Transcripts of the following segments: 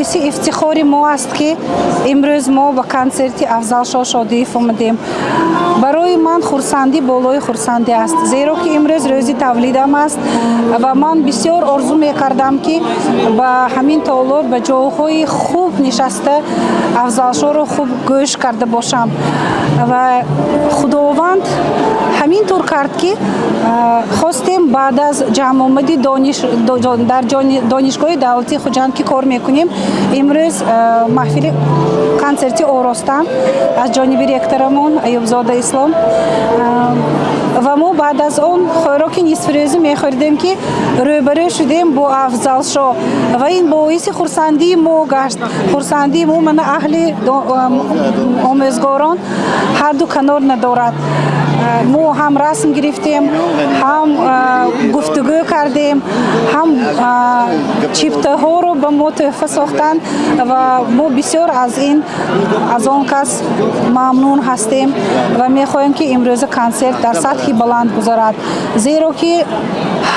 Боиси ифтихори мо аст, ки имрӯз мо ба консерти Афзалшо Шодиев омадем. Барои ман хурсандӣ болои хурсандӣ аст, зеро ки имрӯз рӯзи тавлидам аст ва ман бисёр орзу мекардам, ки ба ҳамин толор, ба ҷойҳои хуб нишаста, Афзалшоро хуб гӯш карда бошам. Ва Худованд ҳамин тур кард, ки хостем баъд аз ҷамъомади дар Донишгоҳи давлатии Хуҷанд, ки кор мекунем, имрӯз маҳфили консерти оростан аз ҷониби ректорамон Аюбзода Ислом. Ва мо баъд аз он хӯроки нисфирӯзӣ мехӯрдем, ки рӯбарӯ шудем бо Афзалшо, ва ин боиси хурсандии мо гашт. Хурсандии мо, мана, аҳли омӯзгорон ҳадду канор надорад. Мо ҳам расм гирифтем, ҳам гуфтугӯ кардем, ҳам чифтаҳоро ба мо тӯҳфа сохтанд ва мо бисёр аз ин, аз он кас мамнун ҳастем ва мехоҳем, ки имрӯза консерт дар сатҳи баланд гузарад, зеро ки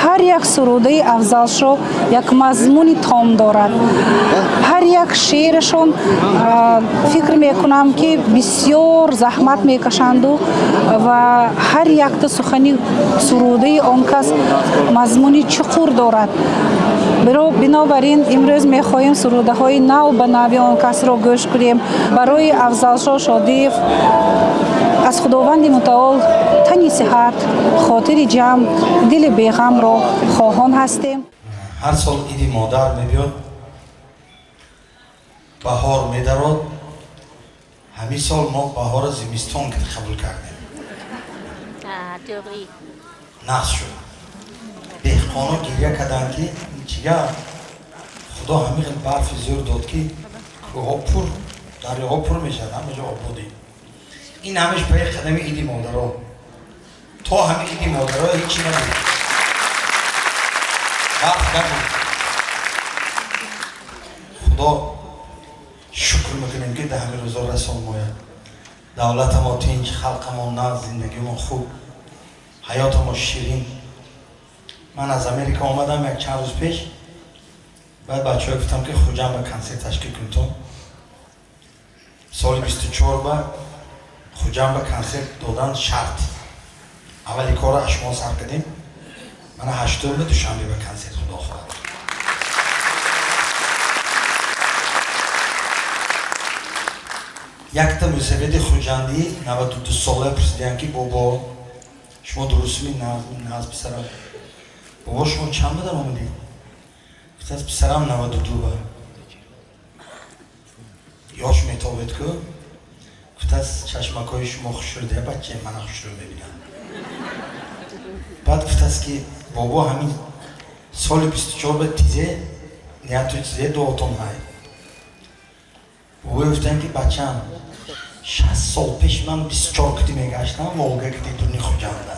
ҳар як сурудаи Афзалшо як мазмуни том дорад. Ҳар як шеърашон, фикр мекунам, ки бисёр заҳмат мекашанду ва ҳар якта сухани сурудаи он кас мазмуни чуқур дорад. Бинобар ин имрӯз мехоҳем сурудаҳои нав ба нави он касро гӯш кунем. Барои Афзалшо Шодиев аз Худованди Мутаол тани сиҳат, хотири ҷамъ, дили беғамро хоҳон ҳастем. Ҳар сол Иди модар мебиёд, баҳор медарод. Ҳамин сол мо баҳора зимистон қабул кардем, нақс шуд. Деҳқоно гиря карданд, ки чига Худо ҳамин хел барфи зӯр дод, ки кӯҳҳо пур, дарёҳо пур мешавад, ҳама ҷо ободӣ. Ин ҳамаш пайи қадами Иди модаро. То ҳамин Иди модаро ҳечи набуд, барф набуд. Худо шукр мекунем, ки дар ҳамин рӯзо расон мояд. Давлатамо тинч, халқамон нағз, зиндагимон хуб, ҳаётамо ширин. Ман аз Америка омадам як чанд рӯз пеш. Баъд бачаҳо гуфтам, ки Хуҷанд ба консерт ташкил кунтон. Соли 24 ба Хуҷанд ба консерт додан шарт. Аввали корро аз шумо сар кардем. Мана, 8-уми Душанбе ба консерт, Худо хоҳад. Якта мусафеди хуҷандӣ 92 сола пурсидиям, ки бобо, шумо дурустми? Наз, писарам. Бобо, шумо чанд бадар омадед? Гуфтааст: писарам, 92 ба ёш метобед ку. Гуфтааст: чашмакҳои шумо хушрӯ, де, бача, мана хушрӯ мебинам. Баъд гуфтааст, ки бобо, ҳамин соли 24 ба тизе нияту тизе дуотон ҳай. Бобое гуфтанд, ки бачам, 60 сол пеш ман 24 кити мегаштам, Волга кити, дуни Хуҷанда.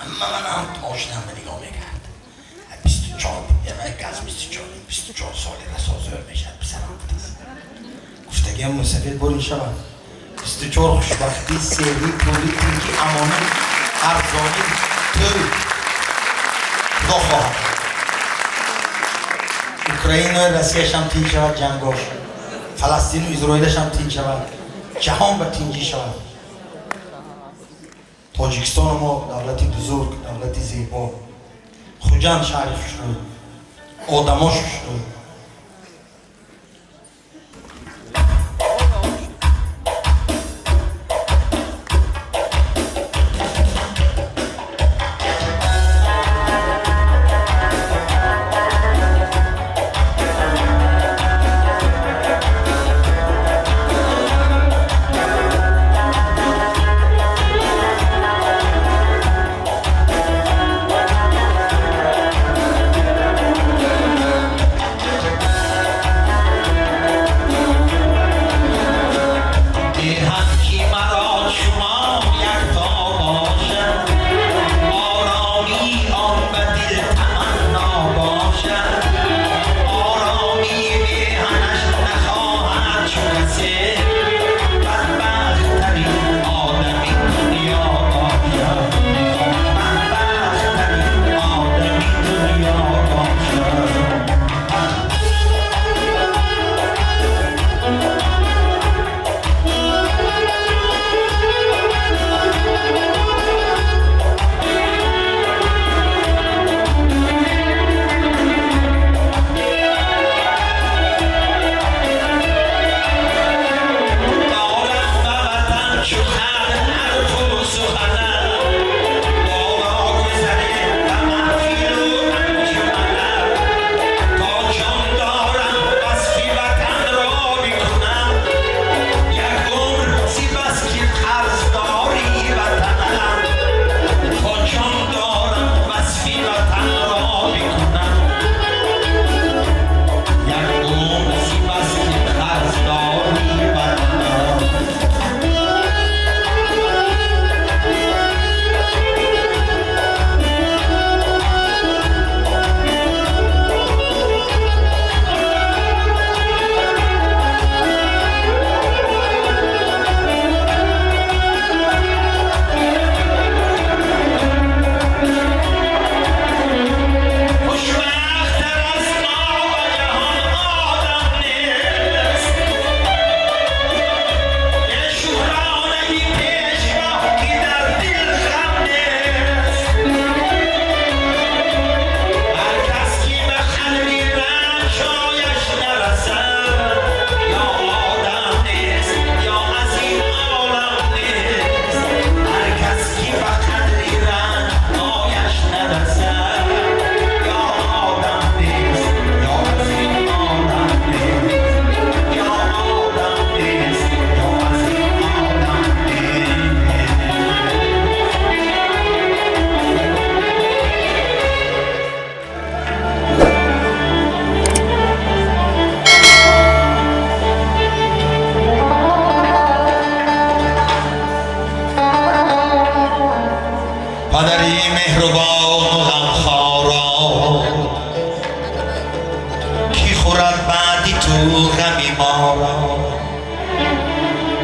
Ҳама манам ошинамба нигоҳ мекард. 24 газ, 24, 24 соли расо зӯр мешавад, писарам, гуфтааст. Гуфтагиам мусафед борин шавад. 24 хушбахтӣ, серӣ, пулӣ, тинҷи, амонӣ, арзонӣ, тӯй. Худо хоҳад, Украинаю Россияшам тинҷ шавад, ҷангош, Фаластину Изроилашам тинҷ шавад, ҷаҳон ба тинҷӣ шавад. Тоҷикистону мо давлати бузург, давлати зебо, Хуҷанд шаҳри хушрӯй, одамош хушрӯй.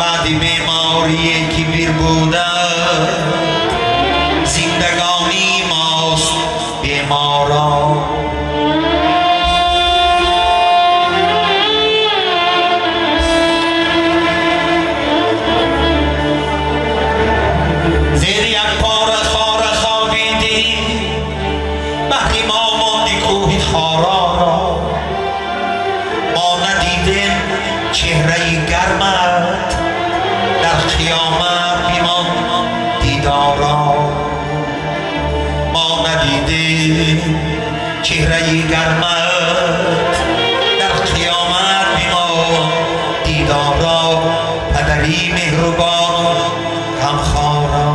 Баъди беморие ки бирбудад, зиндагонии мост беморон. Зери як пора хора хобидӣ, баҳри мо монди кӯҳи хороро. Мо надидем чеҳраи гармат, дар қиёмат бимон дидоро. Мо надидем чеҳраи гармат, дар қиёмат бимон дидоро. Падари меҳрубону ғамхоро.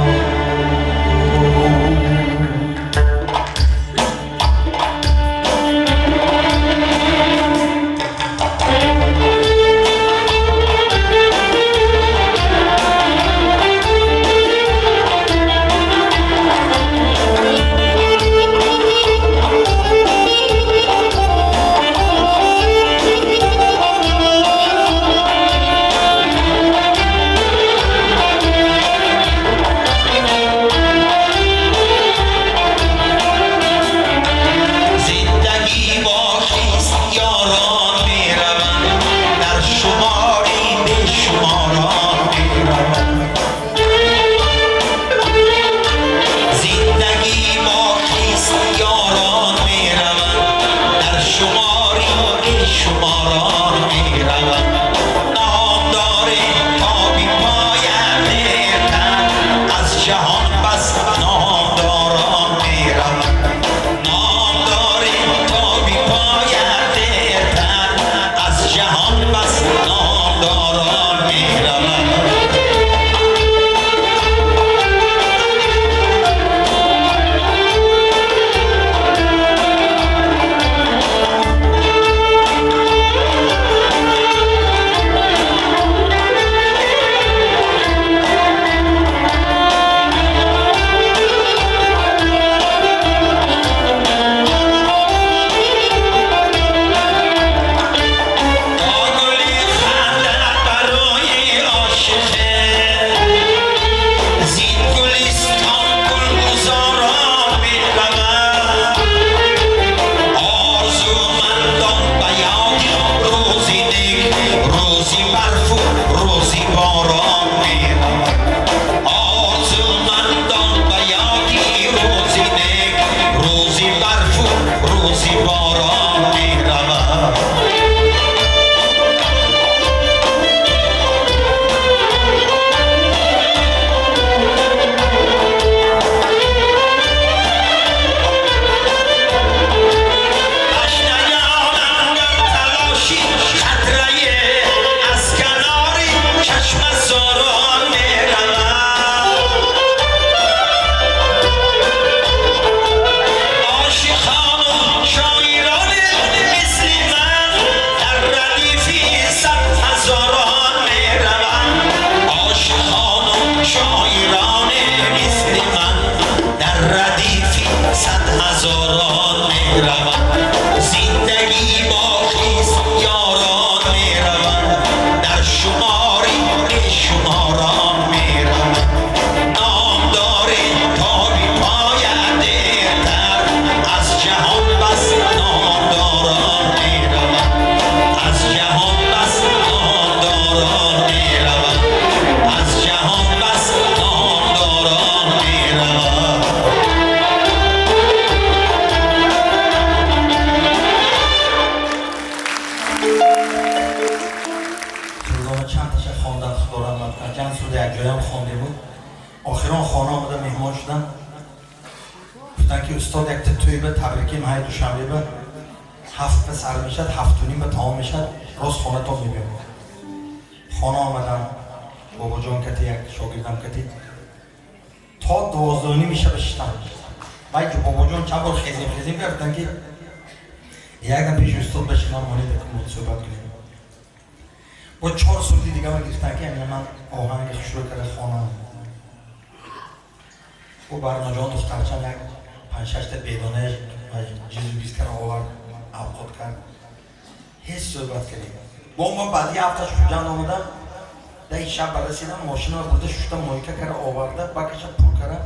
Даи шаб барасидам, мошинама бурда шушта, мойка кара оварда, бакаша пур кара.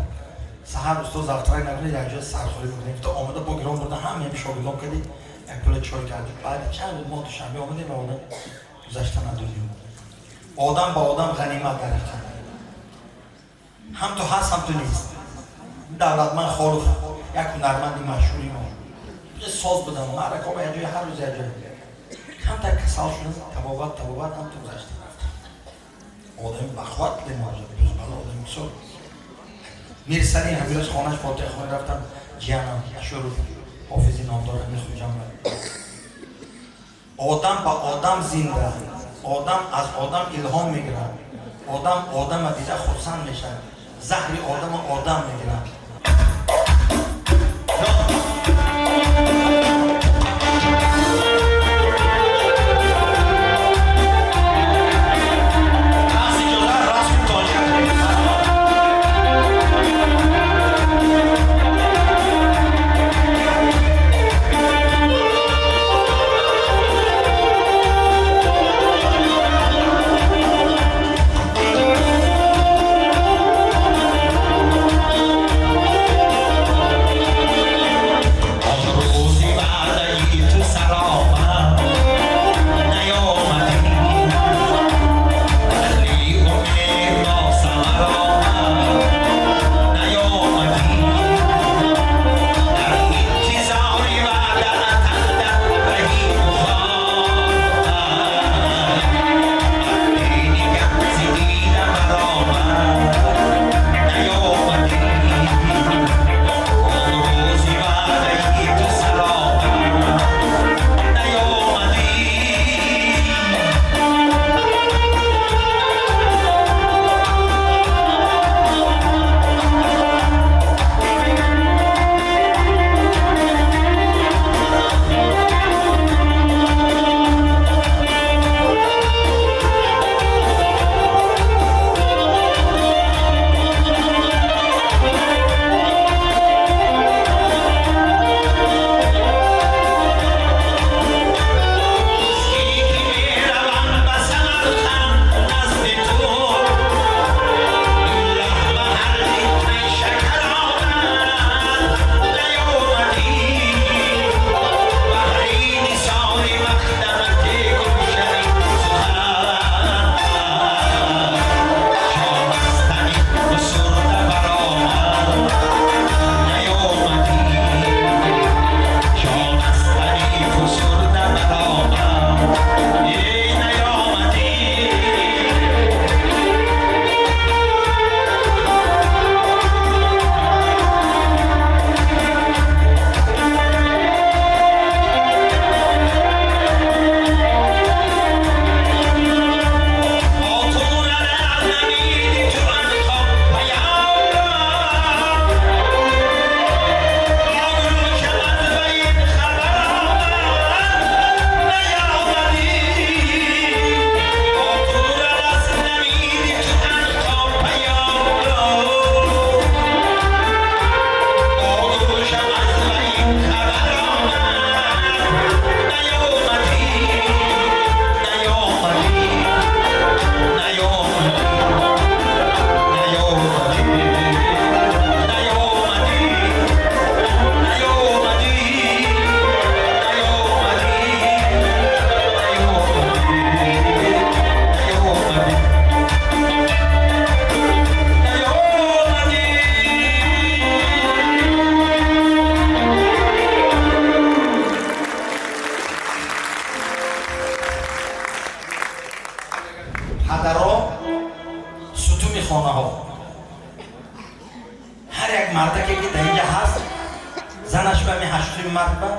Саҳар устод завтрак накунед, якҷоя сархӯрӣ мекунем. То омада бо гирон бурда ҳамаи шогирдон кардӣ, як пула чой кардем. Баъди чанд рӯз мо Душанбе омадем ва одам гузаштан аз дунё. Одам ба одам ғанимат дар ҳақиқат. Ҳам ту ҳаст, ҳам ту нест. Давлатманд Холов, як ҳунарманди машҳури мо. Соз будам, маъракаҳо як ҷоя, ҳар рӯз як ҷоя. Камтар касал шудам, табобат, табобат, ҳам ту гузашта рафтам. Одами бахват будем, бузбала одами бисёр. Мирсалим ҳамин рӯз хонаш фотиҳахонӣ рафтам, ҷиянам Ашуров, ҳофизи номдор ҳамин Хуҷанд. Одам ба одам зинда, одам аз одам илҳом мегирад, одам одама дида хурсанд мешавад, заҳри одама одам мегирад. Падаро сутуни хонаҳо. Ҳар як мардаке ки дар инҷа ҳаст, занаш ба ми ҳаштуми мард ба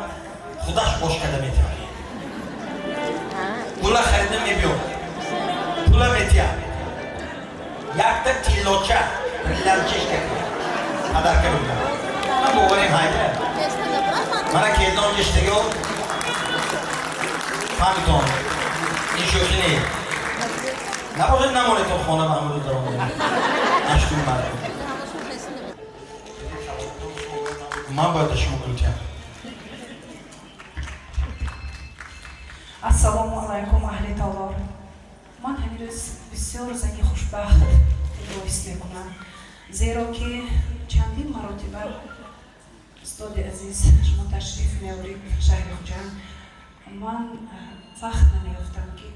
худаш ош карда метиҳад. Пула харида мебиёд, пула метиҳад. Якта тиллоча, бриллиантчишка падарка мекунад. Ман боварим ҳайда. Мана келдон ҷиштаго фаҳмитон. Ин шӯхӣ не. Набошад намонед то хона ба ҳамрӯз даромадем. Ҳаштуми мард. Ман бояд ба шумо гултиям. Ассалому алайкум, аҳли толор. Ман ҳамин рӯз бисёр зани хушбахт худро ҳис мекунам, зеро ки чандин маротиба, устоди азиз, шумо ташриф меорид шаҳри Хуҷанд, ман вақт намеёфтам, ки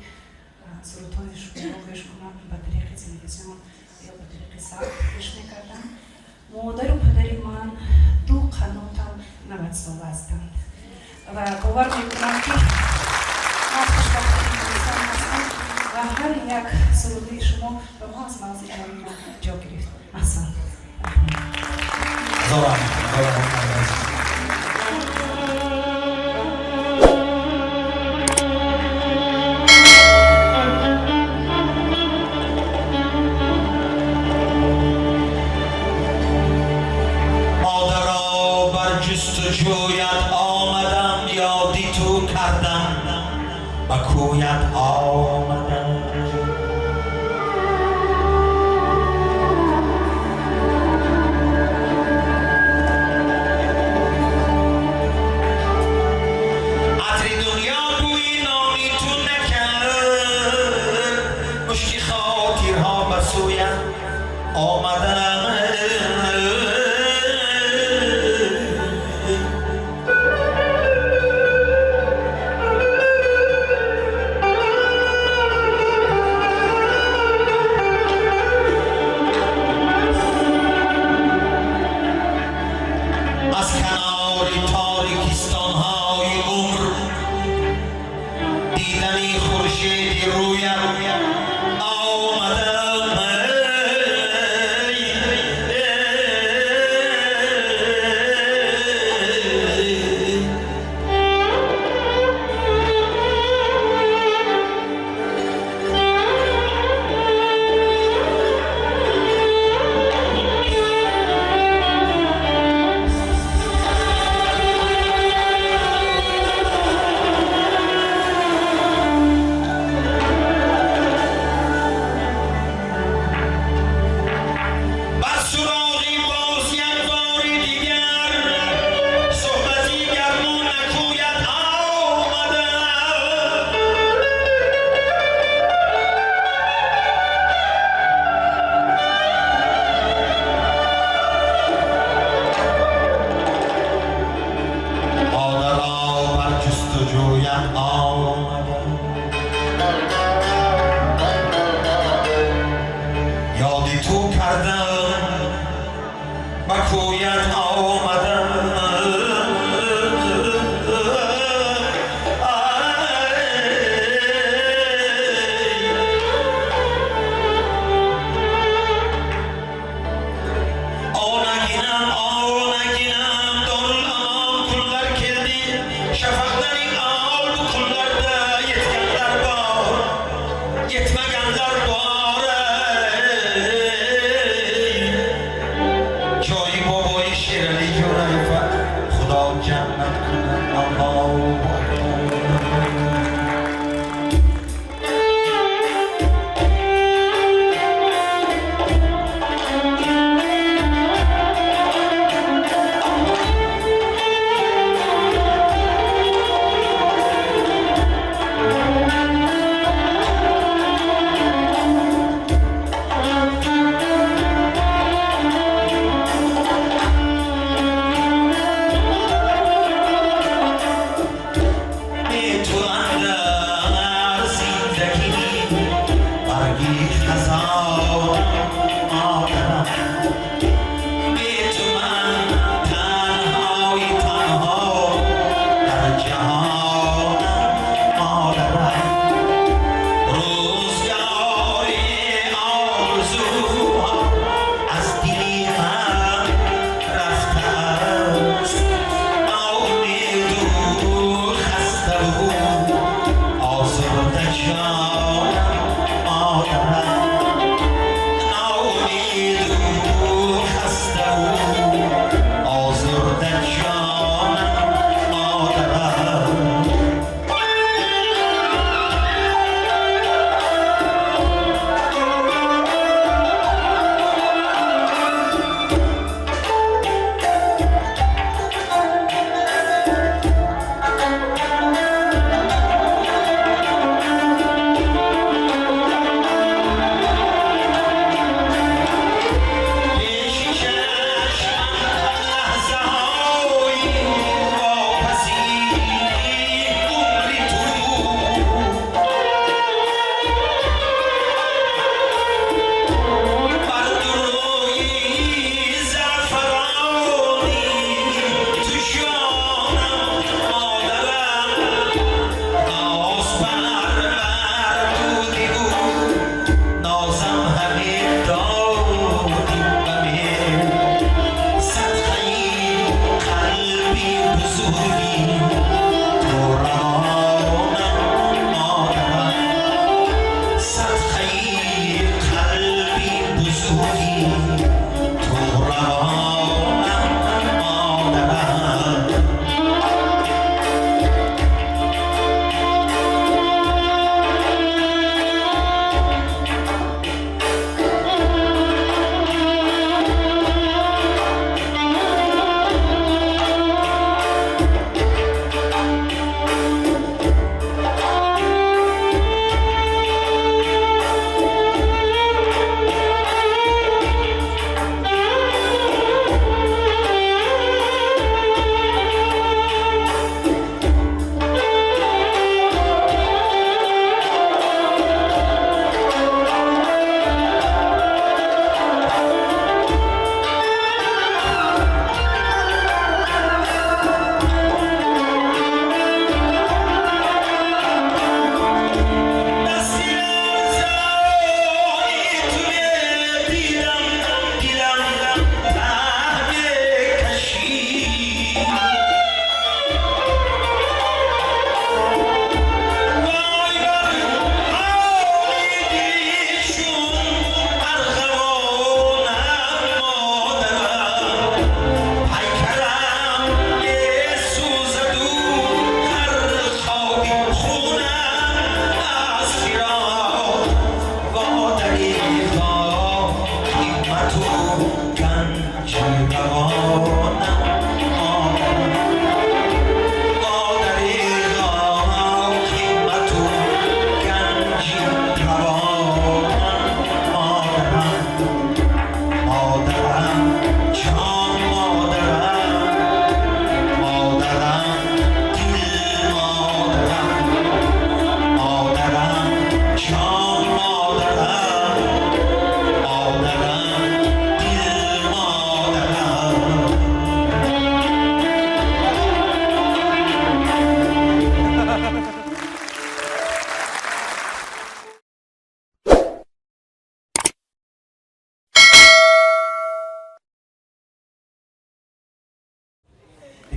сурудҳои шуморо гӯш кунам. Ба тариқи телевизион ё ба тариқи сабт гӯш мекардам. Модару падари ман ду қанотам 90-сола ҳастанд ва бовар мекунам, ки ман хушбахтарин инсон ҳастам ва ҳар як суруди шумо ба мо аз мағзи ҷони мо ҷо гирифт. Аҳсан. Ҳазор раҳмат, ҳазор раҳмат. Модаро, бар ҷустуҷӯят омадам, ёди ту кардам, ба кӯят омадам. Атри дунё бӯи номи ту накард, мушки хотирҳо ба сӯят омадам. Аз канори торикистонҳои умр дидани хуршеди рӯят омадам.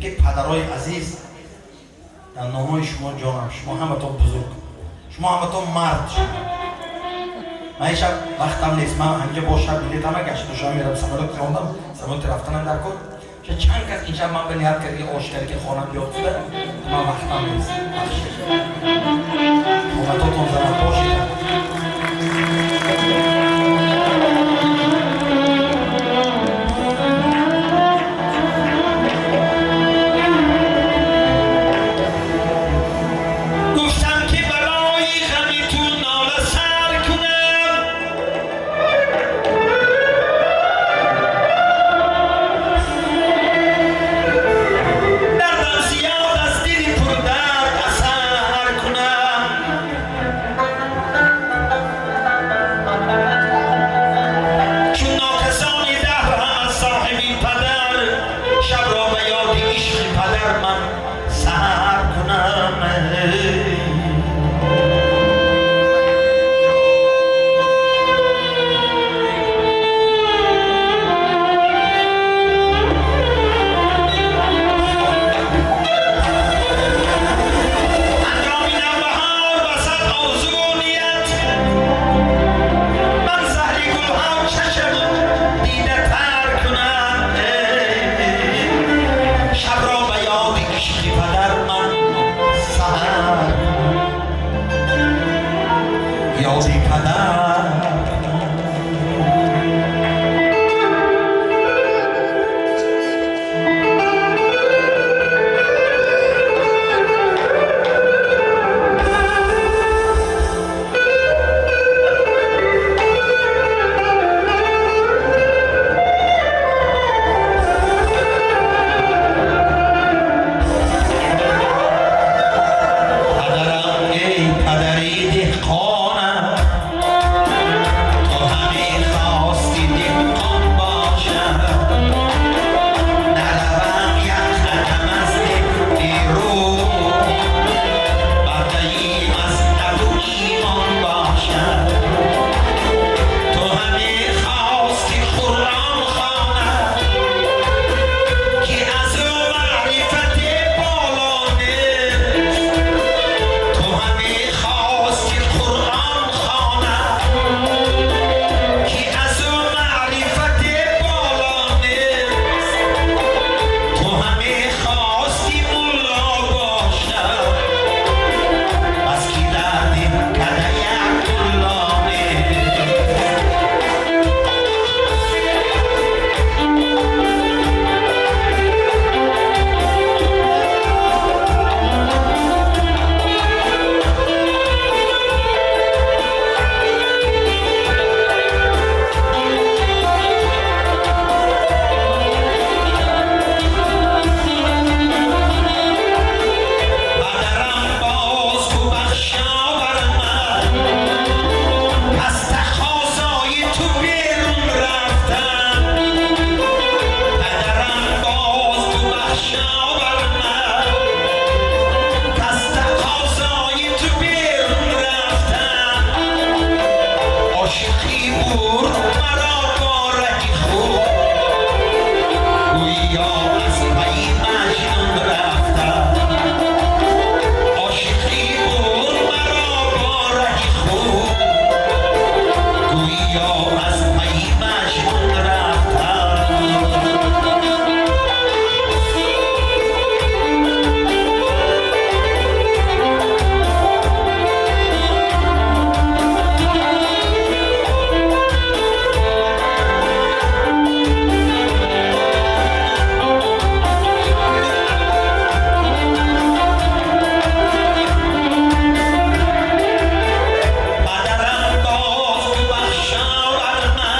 Лекин падарои азиз, дар номҳои шумо ҷонам, шумо ҳаматон бузург, шумо ҳаматон мард. Ман ин шаб вақтам нест, ман ҳаминҷа бо шаб билетама гашт Душанбе мерам, самолёт рондам, самолёти рафтанам дар кор. Чанд кас ин шаб ман ба ният кард, ки ош кард, ки хонам биёд шуда, ман вақтам нест. Бахшиш. Омадотон занам бошед. Гуфтам ки барои ғами ту нола сар кунам, дардам зиёд аз дили пурдард асар кунам. Чун нокасони даҳр ҳама соҳиби падар, шабро ба ёди ишқи падар ман саҳар кунам. Ҳангоми навбаҳор васат орзу ният, ман заҳри гулҳо чашму дида тар кунам. Шабро ба ёди ишқи падар ман саҳар кунам. Ёди падар. Падарам, эй падари деҳқонам, то ҳаме хости деҳқон бошам, наравам як қадам аз деҳ берун, бардаи мазҳабу имон бошам. То ҳаме хости Қуръон хонам, ки аз ӯ маърифати боло нест. То ҳаме хости Қуръон хонам, ки аз ӯ маърифати боло нест. То ҳаме хости мулло бошам, бас ки дарди када як мулло нест. Падарам, боз ту бахша бар ман, аз тақозои ту берун рафтам. Падарам, боз ту бахша бар ман, аз тақозои ту берун рафтам. Ошиқӣ бурд маро бо раҳи худ, гӯё аз пайи Маҷнун рафтам. Ошиқӣ бурд маро бо раҳи худ, гӯё аз пайи Маҷнун рафтам. Падарам, боз ту бахша бар ман.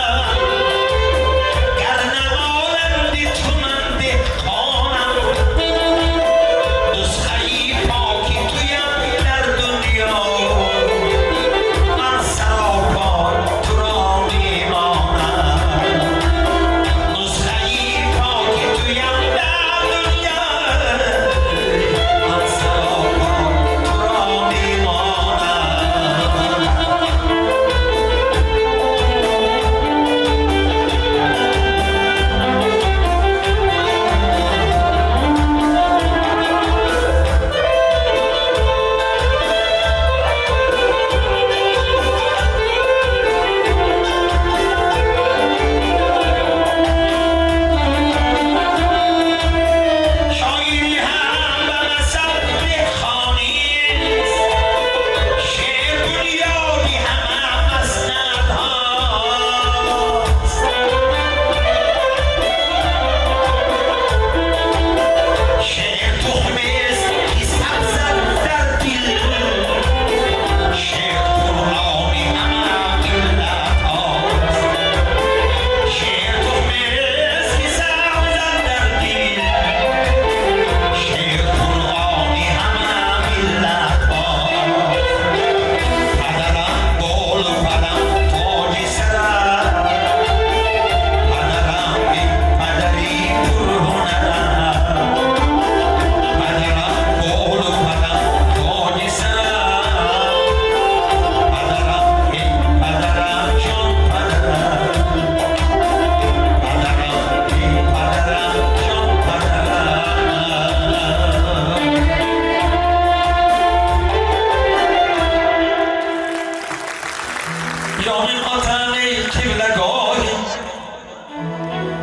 Otam ey qiblagohim,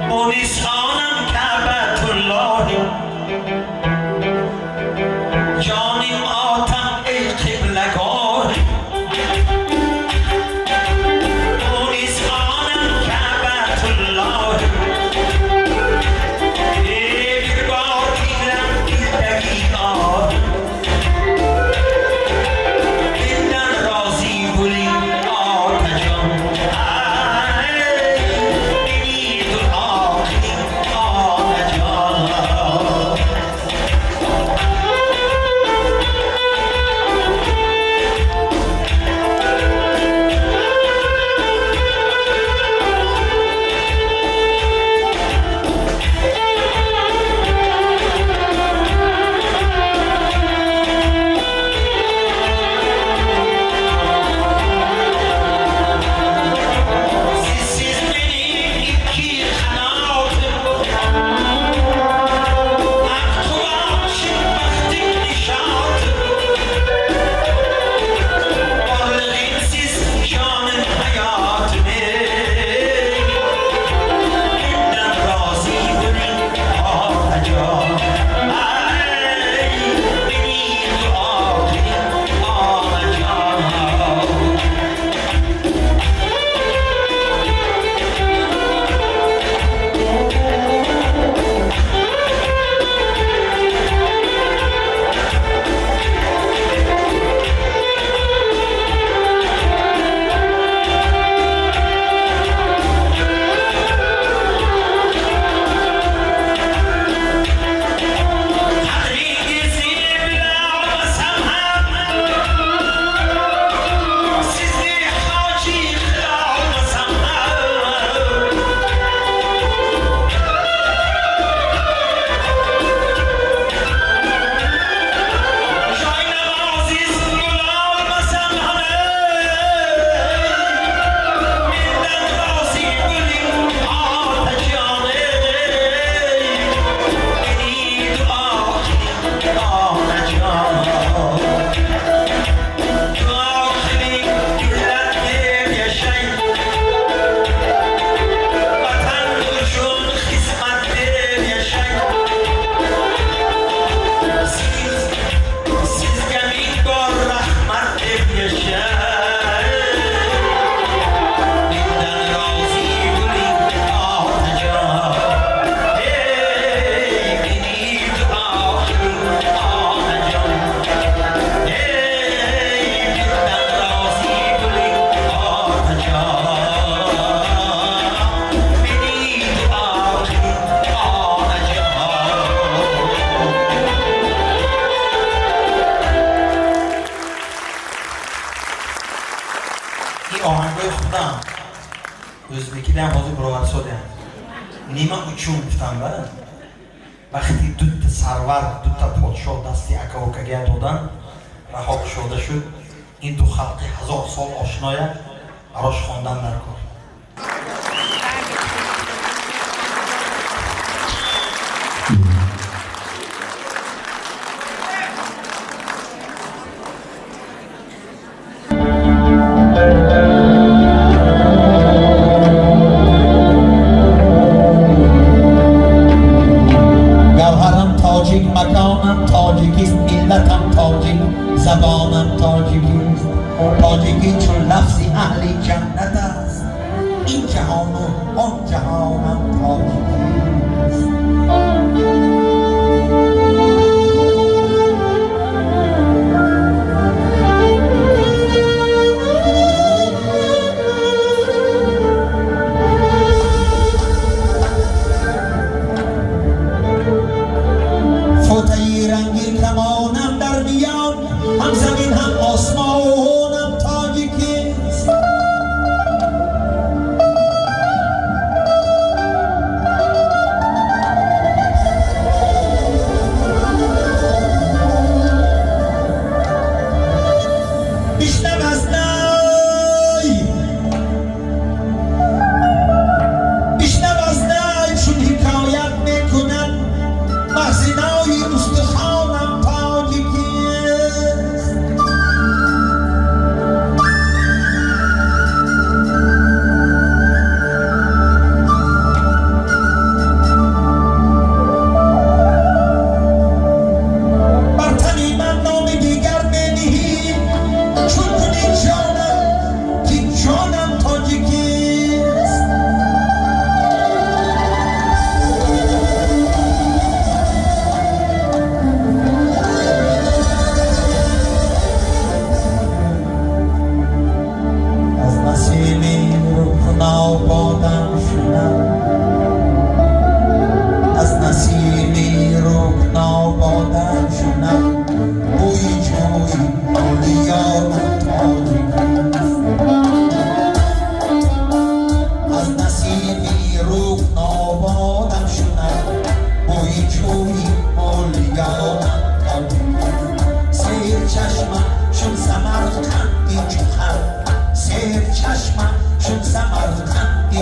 Munis onam Ka'batullohim. Jonim otam ey qiblagohim, Munis onam Ka'batullohim. Ey bir bor tinglam dildagi ohim, Mendan rozi bo'ling otajon. Ay, meni duo qiling onajon. Sizsiz mening ikki qanotim, Haq quvonchim, baxtim, nishotim. Borlig'ingsiz jonim, hayotim ey. Mendan rozi bo'ling otajon. Ay, meni duo qiling onajon. Qadringizni bila olmasam ham, Sizni hoji qila olmasam ham, Joy namoziz bo'la olmasam ham, Mendan rozi bo'ling otajon ey. Meni duo qiling onajon. Duo qiling millat deb yashang, Vatan uchun xizmat deb yashang. Sizga ming bor rahmat deb yashang. Mendan rozi bo'ling otajon. Ey, meni duo qiling onajon. Ey, mendan rozi bo'ling otajon. Meni duo qiling onajon. Ин оҳангои худам ӯзбекидаам, ҳозир бароварсодиам. Нима учун гуфтам ба вақти дута сарвар, дута подшоҳ дасти ака укага додан, раҳо кушода шуд. Ин ду халқи ҳазор сол ошноя барош хондан дар кор. Гавҳарам тоҷик, маконам тоҷикист, миллатам тоҷик, забонам тоҷикист. Тоҷикӣ чун лафзи аҳли ҷаннат аст. Рукнободам шунам, аз насими Рукнободам шунам, бӯи ҷӯи Олиёнам тоҷик. Аз насими Рукнободам шунам, бӯи ҷӯи Олиёнам тоҷик. Сер чашмам чун Самарқанди чухан, сер чашмам чун Самарқанди.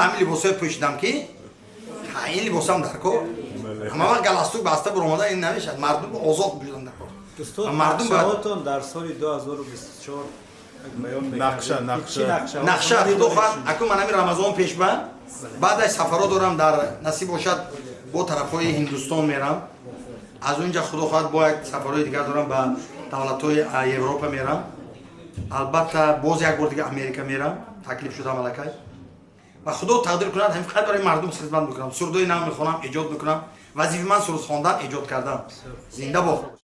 Ба ҳамин либосҳое пӯшидам, ки ин либосам дар кор. Ҳама вақт галстук баста буромада ин намешад. Мардум озод бушидан дар кор. Устод, Мардум бояд нақшаҳотон дар соли 2024 баён Нақша, мекардед. нақша. Чӣ нақшаҳо Нақша, худо хоҳад, акун ман ҳамин Рамазон пешба, баъдаш сафарҳо дорам, дар насиб бошад, бо тарафҳои Ҳиндустон мерам. Аз он ҷа, худо хоҳад, бо як сафарҳои дигар дорам, ба давлатҳои Европа мерам. Албатта, боз як бор дига Америка мерам, таклиф шудам аллакай. Ва худо тақдир кунад, ҳамин фақат барои мардум хизмат мекунам, сурудои нав мехонам, эҷод мекунам. Вазифаи ман суруд хондан, эҷод кардан. Зинда бод!